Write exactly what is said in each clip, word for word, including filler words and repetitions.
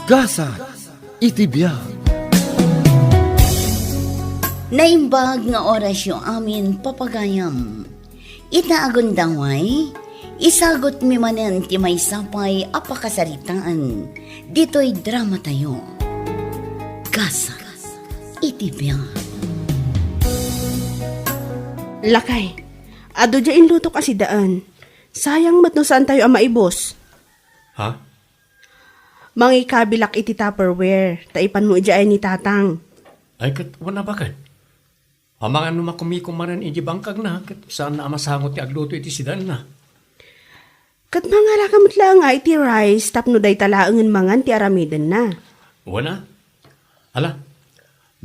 Gasat iti biag. Naimbag nga orasyo amin, papagayam. Ita a gundaway, isagutmi manen ti maysa pay a pakasaritaan ditoy dramatayo. Gasat iti biag. Lakay, adu dia inlutok a sidaan. Sayang met no saantayo a maibus. Ha? Mangikabilak iti Tupperware, ta ipanmo idiay ni Tatang. Ay, ket wen a baket. Amangan no makumikom manen iti bangkagna, ket saanna a masango ti agluto iti sidaanna. Ket mangalaka met laeng a iti rice tapno dayta laengen mangan ti aramidenna. Wen a. Ala,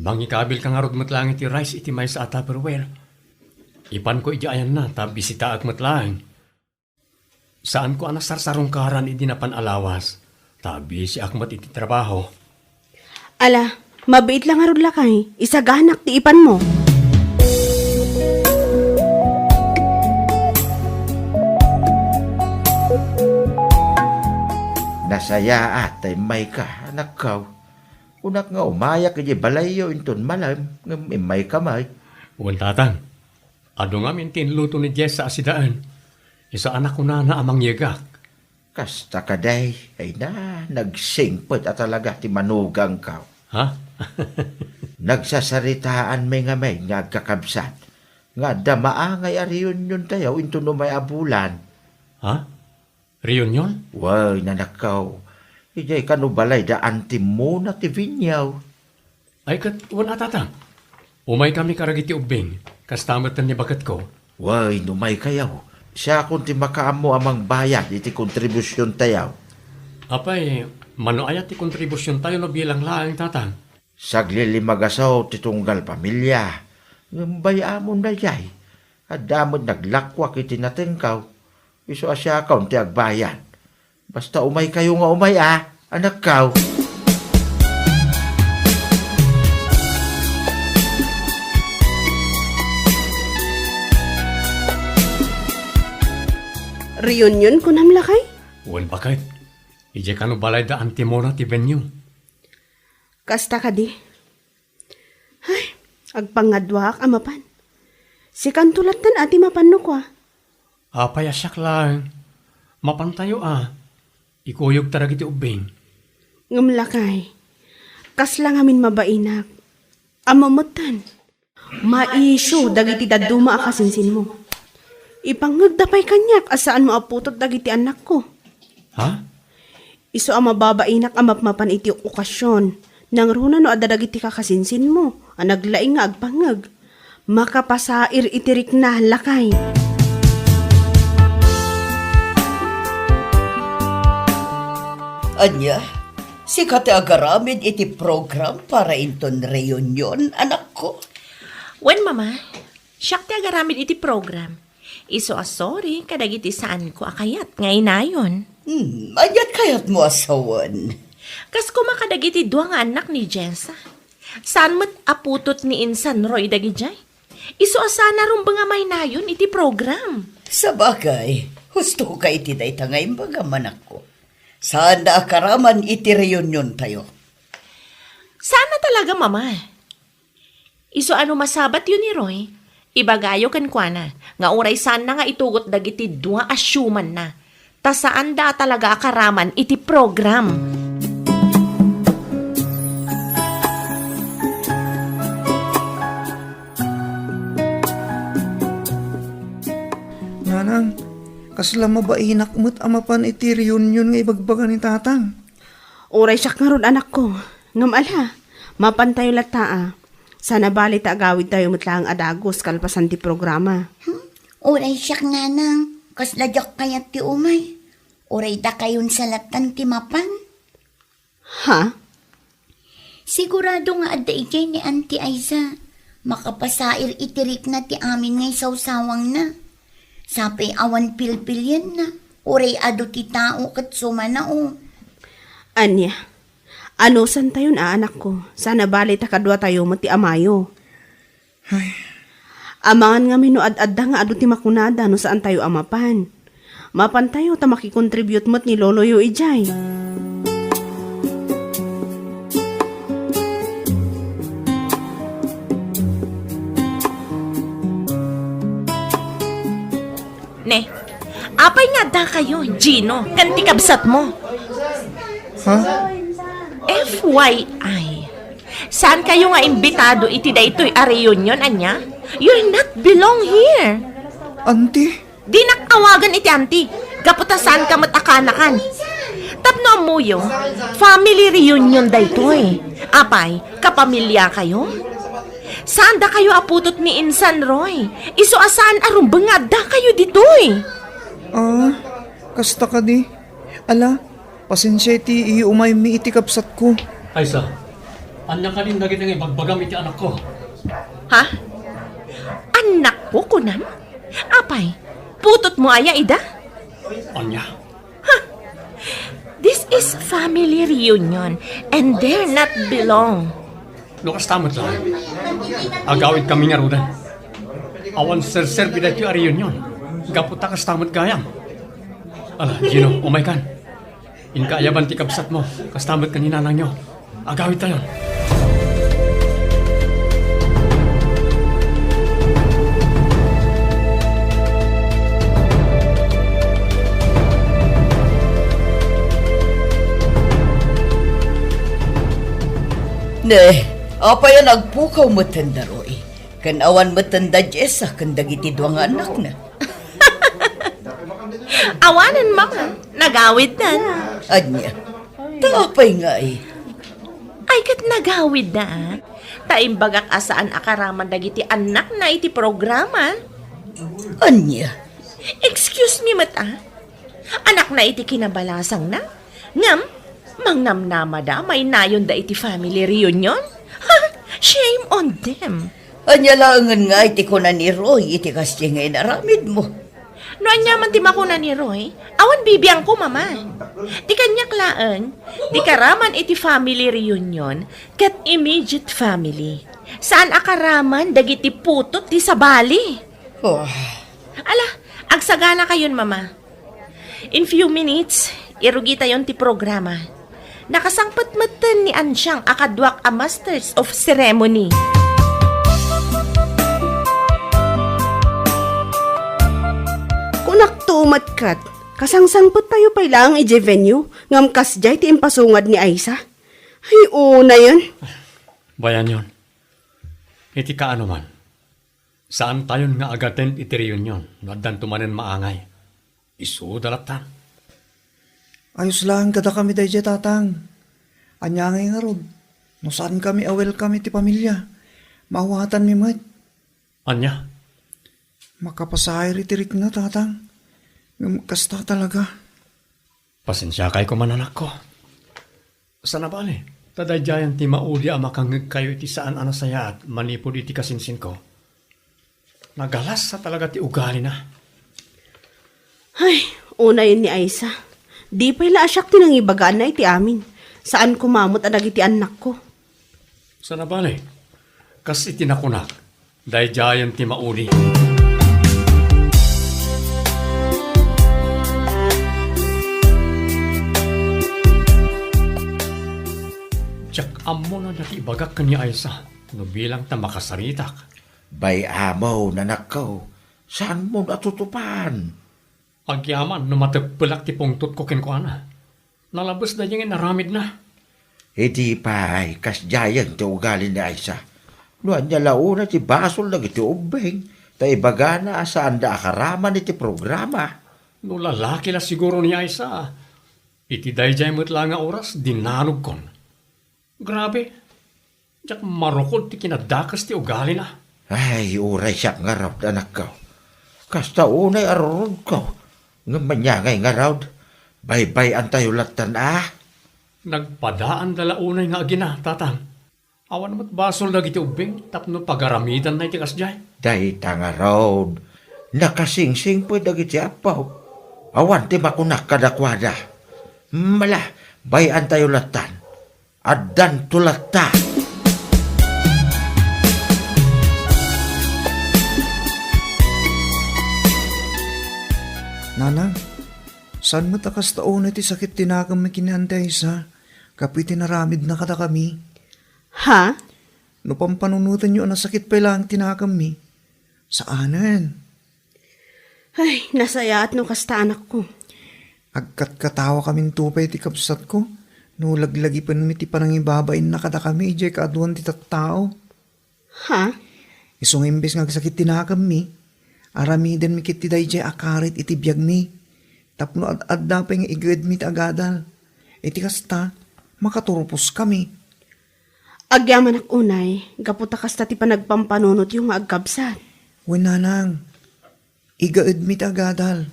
mangikabilka ngarud met laeng iti rice iti maysa a Tupperware. Ipanko iti ayanna, ta bisitaek met laeng. Saanko a nasarsarungkaran idi napan a lawas, ta bisiak met iti trabaho. Ala, mabiit la ngarud lakay, isaganak ti ipanmo. Nasayaat ta immayka, anakko. Kunak nga umayak idiay balayyo inton malem, ngem immayka met. Wen, Tatang. Adu ngamin ti inluto ni Jessa a sidaan. Isu a nakunana a mangyegak. Kasta kadi, ay na, nagsingpet a talaga ti manugangko. Ha? Nagsasaritaanmi ngamin nga agkakabsat, nga adda maangay a reuniontayo inton umay a bulan. Ha? Reunion? Wen, anakko. Idiay kano balay da Auntie Mona ti Vinyo. Ay, ket wen a, Tatang. Umaykami kadagiti ubbing, kasta met ni baketko. Wen, umaykayo. Siakon ti makaammo a mangbayad iti kontribusiontayo. Apay, mano aya ti kontribusiontayo no bilang laeng, Tatang? Saglilima gasu ti tunggal pamilia. Ngem bay-amon daydiay. Adda met naglakuak iti natengko. Isu a siakon ti agbayad. Basta umaykayo nga umay, a, anakko. Reunion, kunam lakay? Wen, baket. Idiay kano balay da Auntie Mona ti Vinyo. Kasta kadi. Ay, agpangaduaak a mapan. Sikanto lattan a ti mapan no kua. Apay a siak laeng. Mapantayo a. Ikuyogta dagiti ubbing. Ngem lakay, kasla ngamin mabainak. Ammom metten. Maisyo dagiti dadduma a kasinsinmo. Ipangngegda pay kaniak a saanmo a putot dagiti annakko. Ha? Isu a mababainak a mapmapan iti okasion, nangruna no adda dagiti kakasinsinmo a naglaing nga agpangngeg. Makapasair iti rikna, lakay. Ania, sika ti agaramid iti program para inton reunion, anakko? Wen, Mama. Siak ti agaramid iti program. Isu a sorry kadagiti saanko a kayat nga inayon. Hmm, aniat kayatmo a sawen? Kas koma kadagiti dua nga annak ni Jessa. Saan met a putot ni Insan Roy dagidiay. Isu a saan a rumbeng a mainayon iti program. Sabagay, husto ka iti dayta nga imbagam, anakko. Saanda a karaman iti reuniontayo. Saan a talaga, Mama. Isu a no masabatyo ni Roy, ibagayo kenkuana nga uray saanna nga itugot dagiti dua a siumanna, ta saanda a talaga a karaman iti program. Nanang, kasla mabainak met a mapan iti reunion nga ibagbaga ni Tatang. Uray siak ngarud, anakko. Ngem ala, mapantayo latta a. Saan a bale ta agawidtayo met laeng a dagus kalpasan ti programa. Hmm? Uray siak, nanang. Kasla diak kayat ti umay. Uray dakayon sa lattan ti mapan. Ha? Sigurado nga adda idiay ni Auntie Aiza. Makapasair iti rikna ti amin nga isawsawangna. Sapay awan pilpilienna, uray adu ti tao ket sumana, o. Ania? Anusantayon a, anakko? Saan a bale ta kaduatayo met ti amayo. Ay. Amangan ngamin no ad-adda nga adu ti makunada no saantayo a mapan. Mapantayo ta makikontribute met ni loloyo idiay. Yo, Gino, ken ti kabsatmo. Ha? F Y I, saan kayo nga imbitado iti daytoy a reunion, ania? You're not belong here. Auntie? Dinak awagan iti auntie, gapu ta saan ka met a kanakan. Tapno ammoyo, family reunion daytoy. Apay, kapamilya kayo? Saan da kayo a putot ni Insan Roy? Isu a saan a rumbeng nga adda kayo ditoy. Ah, kasta kadi. Ala, pasensia iti iumaymi iti kabsatko. Aysa, ania kadin dagiti nga ibagbagam iti anakko? Ha? Anakko, kunam? Apay, putotmo aya ida? Ania? Ha? This is family reunion and they're not belong. No kasta met laeng, agawidkami ngaruden. Awan serserbi daytoy a reunion. Gapu ta kasta met gayam. Ala, Gino, umaykan. Inka ayaban ti kabsatmo. Kasta met ken ni nanangyo. Agawidtayon. Ne, apay a nagpukaw metten da Roy? Ken awan metten da Jessa ken dagiti dua nga annakna. Awanen, Mama. Nagawiddan. Ania? Ta apay ngay? Ay, ket nagawidda, a. Ta imbagak a saan a karaman dagiti annakna iti programa. Ania? Excuse me met, a. Annakna iti kinabalasangna. Ngem, mangnamnamada a mainayonda iti family reunion? Shame on them! Ania laengen nga iti kuna ni Roy iti kasdiay nga inaramidmo? No ania man ti makuna ni Roy, awan bibiangko, Mama. Ti kaniak laeng, ti karaman iti family reunion ket immediate family. Saan a karaman dagiti putot ti sabali. Oh. Ala, agsaganakayon, Mama. In few minutes, irugitayon ti programa. Nakasangpet metten ni Ansiang a kaduak a masters of ceremony. Kunakto met ket, kasangsangpettayo pay laeng idiay venue, ngem kasdiay ti impasungad ni Aisa. Ay, unayen. Bayanyon, iti kaano man, saantayon nga agattend iti reunion no addanto manen maangay. Isuda latta. Ayos laeng kadakami daydiay, Tatang. Ania ngay ngarud, no saankami a welcome iti pamilia, maawatanmi met. Ania? Makapasair iti rikna, Tatang. Ngem kasta talaga. Pasensiakay koma, anakko. Saan a bale, ta daydiayen ti maudi a makangngegkayo iti saan a nasayaat manipud iti kasinsinko. Nagalasa talaga ti ugalina. Ay, unayen ni Aisa. Di pay la a siak ti nangibagaanna iti amin. Saan koma met a dagiti annakko. Saan a bale, kas iti nakunak, daydiayen ti maudi. Diak ammo no ania ti ibagak ken ni Aisa no bilang ta makasaritak. Bay-amon, anakko, saanmon a tutupan. Agyaman no mateppelak ti pungtotko kenkuana. Nalabes daydiay nga inaramidna. Idi pay, kasdiayen ti ugali ni Aisa. No ania la unay ti basol dagiti ubbing, ta ibagana a saanda a karaman iti programa. No lalaki la siguro ni Aisa, iti daydiay met la nga oras, dinanogkon. Grabe, diak marukod ti kinadakes ti ugalina. Ay, uray siak ngarud, anakko. Kasta unay a rurodko, ngem ania ngay ngarud, baybay-antayo lattan a. Nagpadaanda la unay nga agina, Tatang. Awan met basol dagiti ubbing tapno pagaramidanna iti kasdiay. Dayta ngarud, nakasingsingpet dagiti appo. Awan ti makunak kadakuada. Mala, bay-antayo lattan. Addanto latta. Nanang, saan met a kasta unay ti sakit ti nakemmi ken ni Auntie Aisa, gapu iti naramidna kadakami? Ha? No pampanunotenyo a nasakit pay laeng ti nakemmi, saanen. Ay, nasayaat no kasta, anakko. Agkatkatawakaminto pay ti kabsatko no laglagipenmi ti panangibabainna kadakami idiay kaaduan ti tattao. Ha? Isu nga imbes nga agsakit ti nakemmi, aramidenmi ketdi daydiay a karit iti biagmi, tapno ad-adda pay nga igaedmi ti agadal. Iti kasta, makaturposkami. Agyamanak unay, gapu ta kasta ti panagpampanunotyo nga agkabsat. Wen, nanang, igaedmi ti agadal.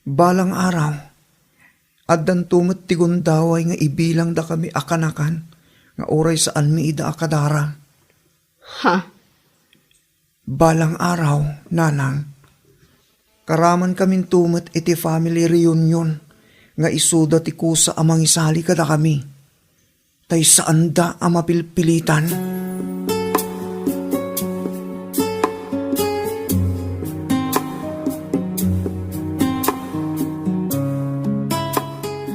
Balang araw, addanto met ti gundaway nga ibilangdakami a kanakan nga uray saanmi ida a kadara. Ha? Balang araw, nanang, karamankaminto met iti family reunion nga isuda ti kusa a mangisali kadakami. Tay saanda a mapilpilitan.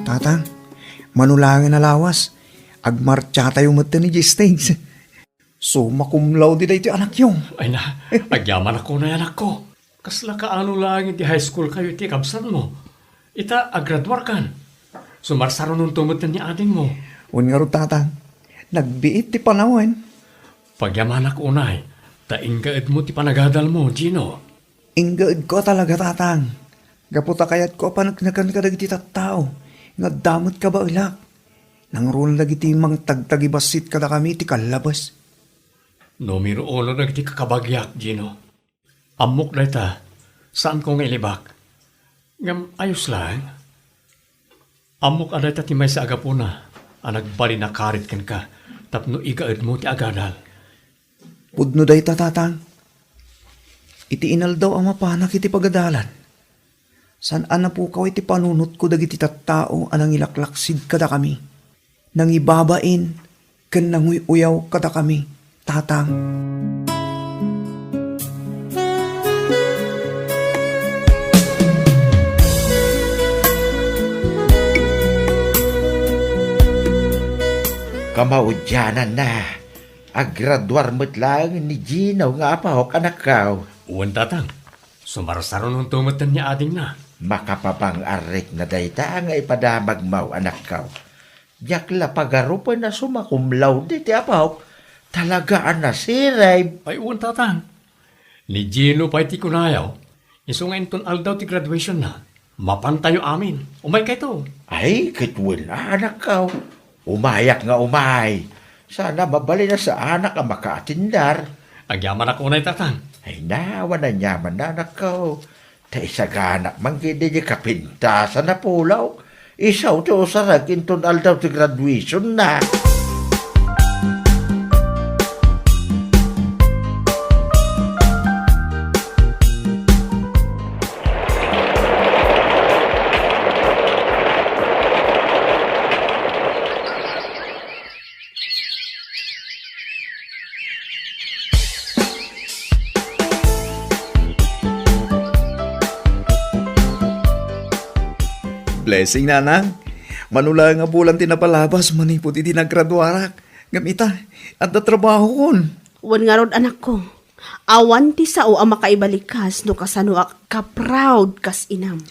Tatang, mano laengen a lawas, agmartsatayo metten idiay stage. Summa cum laude daytoy anakyo. Ay na, agyamanak unay, anakko. Kasla kaano laeng iti high school kayo iti kabsatmo? Ita, agraduarkan. Sumarsarunonto metten ni adingmo. Wen ngarud, tatang, nagbiit ti panawen. Pagyamanak unay, ta inggaedmo ti panagadalmo, Gino. Inggaedko a talaga, tatang. Gapu ta kayatko a paneknekan kadagiti tattao nga adda met kabaelak. Nangruna dagiti mangtagtagibassit kadakami iti kallabes. Numero uno dagiti kakabagiak, Gino. Ammok dayta, saanko nga ilibak. Ngem ayos laeng. Ammok a dayta ti maysa a gapuna a nagbalin a karit kenka tapno igaedmo ti agadal. Pudno dayta, tatang. Iti inaldaw a mapanak iti pagadalan, saan a napukaw iti panunotko dagiti tattao a nangilaklaksid kadakami, nangibabain, ken nanguy-uyaw kadakami, tatang. Kamaudiananna, agraduar met laeng ni Gino nga apok, anakko. Wen, tatang. Sumarsarunonto metten ni adingna. Makapapang-arrekna dayta nga ipadamagmo, anakko. Diak la pagarupen a summa cum laude ti apok. Talaga a nasirib. Ay, wen, tatang. Ni Gino pay ti kunayo. Isu nga inton aldaw ti graduationna, mapantayo amin. Umaykayto. Ay, ket wen, anakko. Umayak nga umay. Saan a mabalin a saanak a makaatindar. Agyamanak unay, tatang. Ay, awan aniaman, anakko. Ta isaganak man ketdi diay kapintasan a pulok. Isu ti usarek inton aldaw ti graduationna. Blessing, nanang. Mano laeng a bulan ti napalabas manipud idi nagraduarak. Ngem ita, adda trabahokon. Wen ngarud, anakko. Awan ti sao a makaibalikas no kasanoak ka-proud kas inam.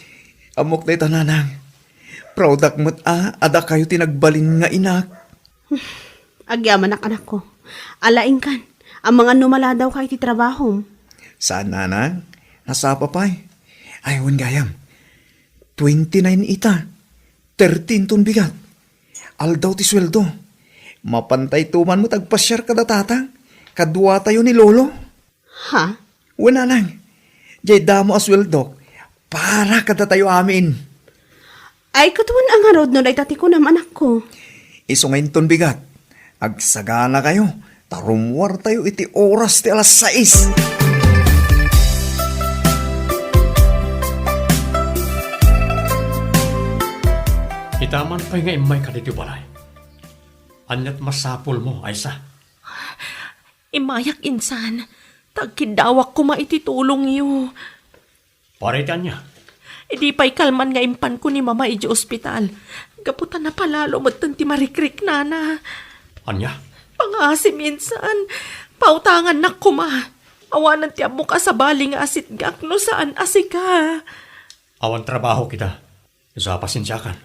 Ammok dayta, nanang. Proudak met a, a dakayo ti nagbalin nga inak. Agyamanak, anakko. Ala, inkan, amangan no maladawka iti trabahom. Saan, nanang? Nasapa pay. Ay, wen gayam. Twenty-nine ita. Thirty inton bigat. Aldaw ti sueldo. Mapantayto man met agpasiar kada tatang. Kaduatayo ni lolo. Ha? Wen, nanang, diay damo a sueldok para kadatayo amin. Ay, ket wen a ngarud no dayta ti kunam, anakko. Isu nga inton bigat, agsaganakayo, ta rummuartayo iti oras ti alas sais. Ita man pay nga immayka ditoy balay. Aniat masapulmo, Aisa? Immayak insan, ta agkiddawak koma iti tulongyo. Para iti ania? Idi pay kalman nga impanko ni Mama idiay ospital, gapu ta napalalo metten ti marikriknana. Ania? Pangaasim insan, pautangannak koma. Awanen ti ammok a sabali nga asitgak no saan a sika. Awan trabahok ita. Isu a, pasensiakan.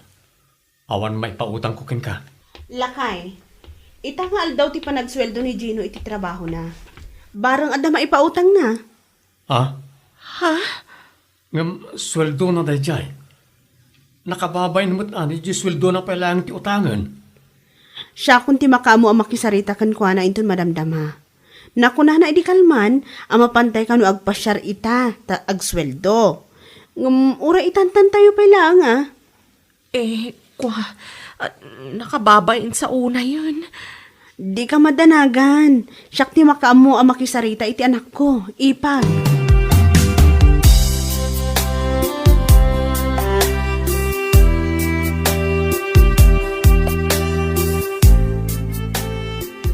Awan maipautangko kenka. Lakay, ita nga aldaw ti panagsueldo ni Gino iti trabahona. Bareng adda maipautangna. Ah? Ha? Ngem sueldona daydiay. Nakababain met a, diay sueldona pay laeng ti utangen. Siakon ti makaammo a makisarita kenkuana inton madamdama. Nakunana idi kalman a mapantay kano agpasiar ita ta agsueldo. Ngem uray itantantayo pay laeng a. Eh, kua, ah, nakababain sa unayen. Dika madanagan. Siak ti makaammo a makisarita iti anakko. Ipag.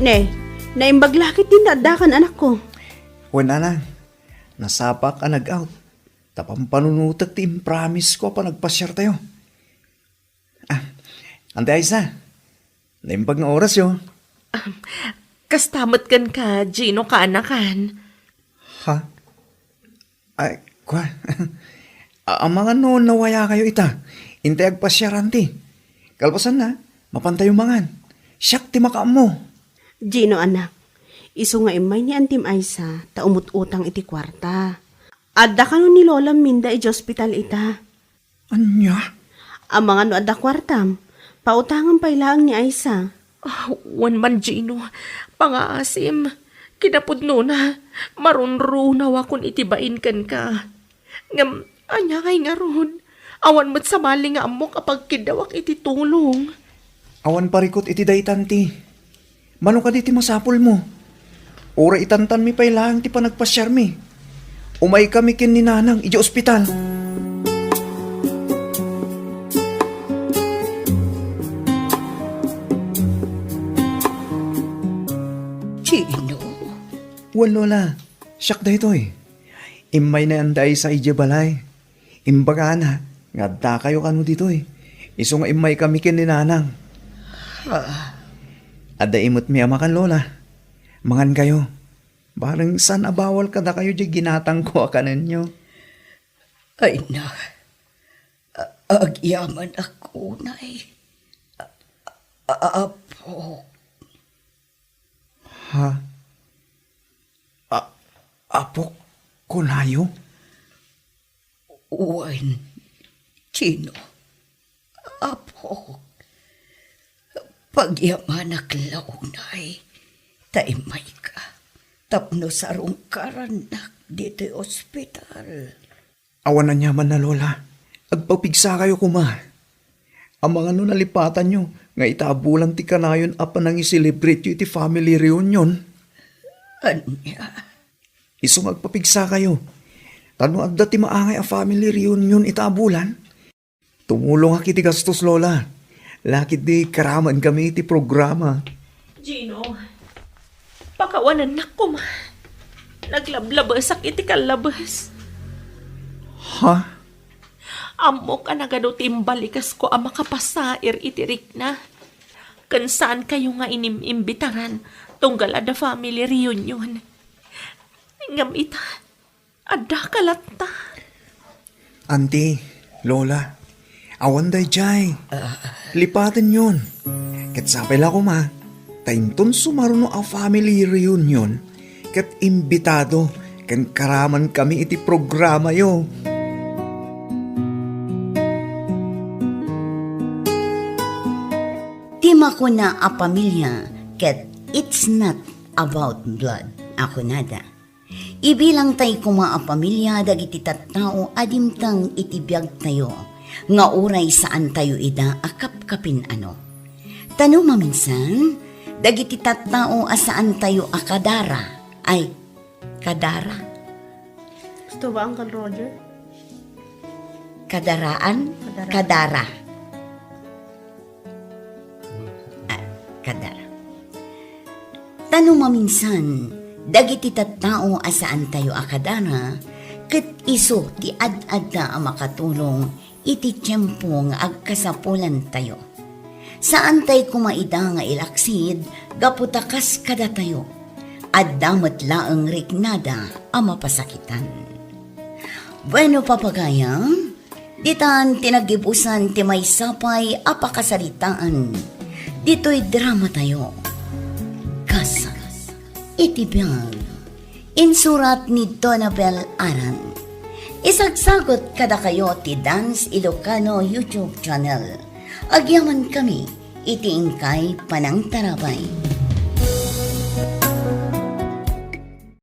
Ne, naimbag la ketdin nga addakan, anakko. Wen, nanang, nasapak a nag-out. Ta pampanunotek ti impromise ko a panagpasiartayo. Ah, Anti Aiza, naimbag nga orasyo. Kasta met kenka, Gino, kaanakan. Ha? Ay, kua. A-, amangan no nawayakayo ita. Intay agpasiar, anti. Kalpasanna, mapantayo mangan. Siak ti makaammo. Gino, anak, isu nga immay ni Antim Aiza, ta umut-utang iti kuarta. Adda kano ni Lola Minda iti ospital ita. Ania? Amangan no adda kuartam, pautangam pay laeng ni Aiza. Ah, wen man, Gino, pangaasim. Kinapudnona, marunrunawakon iti bain kenka. Ngem, ania ngay ngarud? Awan met sabali nga ammok a pagkiddawak iti tulong. Awan parikut iti dayta, anti. Mano kadi ti masapulmo? Uray itantanmi pay laeng ti panagpasiarmi. Umaykami ken ni Nanang idiay ospital. Gino? Wen, Lola. Siak daytoy. Immay ni Anti Aiza idiay balay. Imbagana nga addakayo kano ditoy. Isu nga immaykami ken ni Nanang. Ah. Adda imetmi a makan, Lola. Mangankayo. Bareng saan a bawal kadakayo diay ginatangko a kanenyo. Ay na, a-, agyamanak unay. A-, a-, apo. Ha? A-, apok kunayo? Wen, Gino, apok. Pagyamanak la unay ta immayka tapno sarungkarannak ditoy ospital. Awan aniamanna, Lola. Agpapigsakayo koma. Amangan no nalipatanyo nga ita a bulan ti kanayon a panangiselebrateyo iti family reunion? Ania? Isu nga agpapigsakayo. Ta no adda ti maangay a family reunion ita a bulan, tumulongak iti gastos, Lola. Lakit di karamankami iti programa. Gino, pakawanennak koma. Naglablabesak iti kallabes. Ha? Ammok a nagadu ti imbalikasko a makapasair iti rikna. Ken saankayo nga inim-imbitaran tunggal adda family reunion. Ngem ita, addaka latta. Anti, Lola, awan daydiay. Ah. Lipatenyon. Ket sapay la koma, ta inton sumaruno a family reunion, ket imbitado ken karamankami iti programayo. Ti makuna a pamilia ket it's not about blood a kunada. Ibilangtayo koma a pamilia dagiti tattao a dimteng iti biagtayo nga uray saantayo ida a kapkapin-ano. Ta no maminsan, dagiti tattao a saantayo a kadara, ay, kadara? Gusto ba, Uncle Roger? Kadaraan? Kadara. Kadara. Ah, kadara. Ta no maminsan, dagiti tattao a saantayo a kadara, ket isu ti ad-adda a makatulong iti tiempo nga agkasapulantayo. Saantay koma ida nga ilaksid gapu ta kas kadatayo, adda met laeng riknada a mapasakitan. Bueno, papagayam, Ditan ti naggibusan ti maysa pay a pakasaritaan ditoy dramatayo. Kas iti biag, insurat ni Donabel Aran. Isagsagut kadakayo ti Dance Ilocano YouTube channel. Agyamankami iti inkay panangtarabay.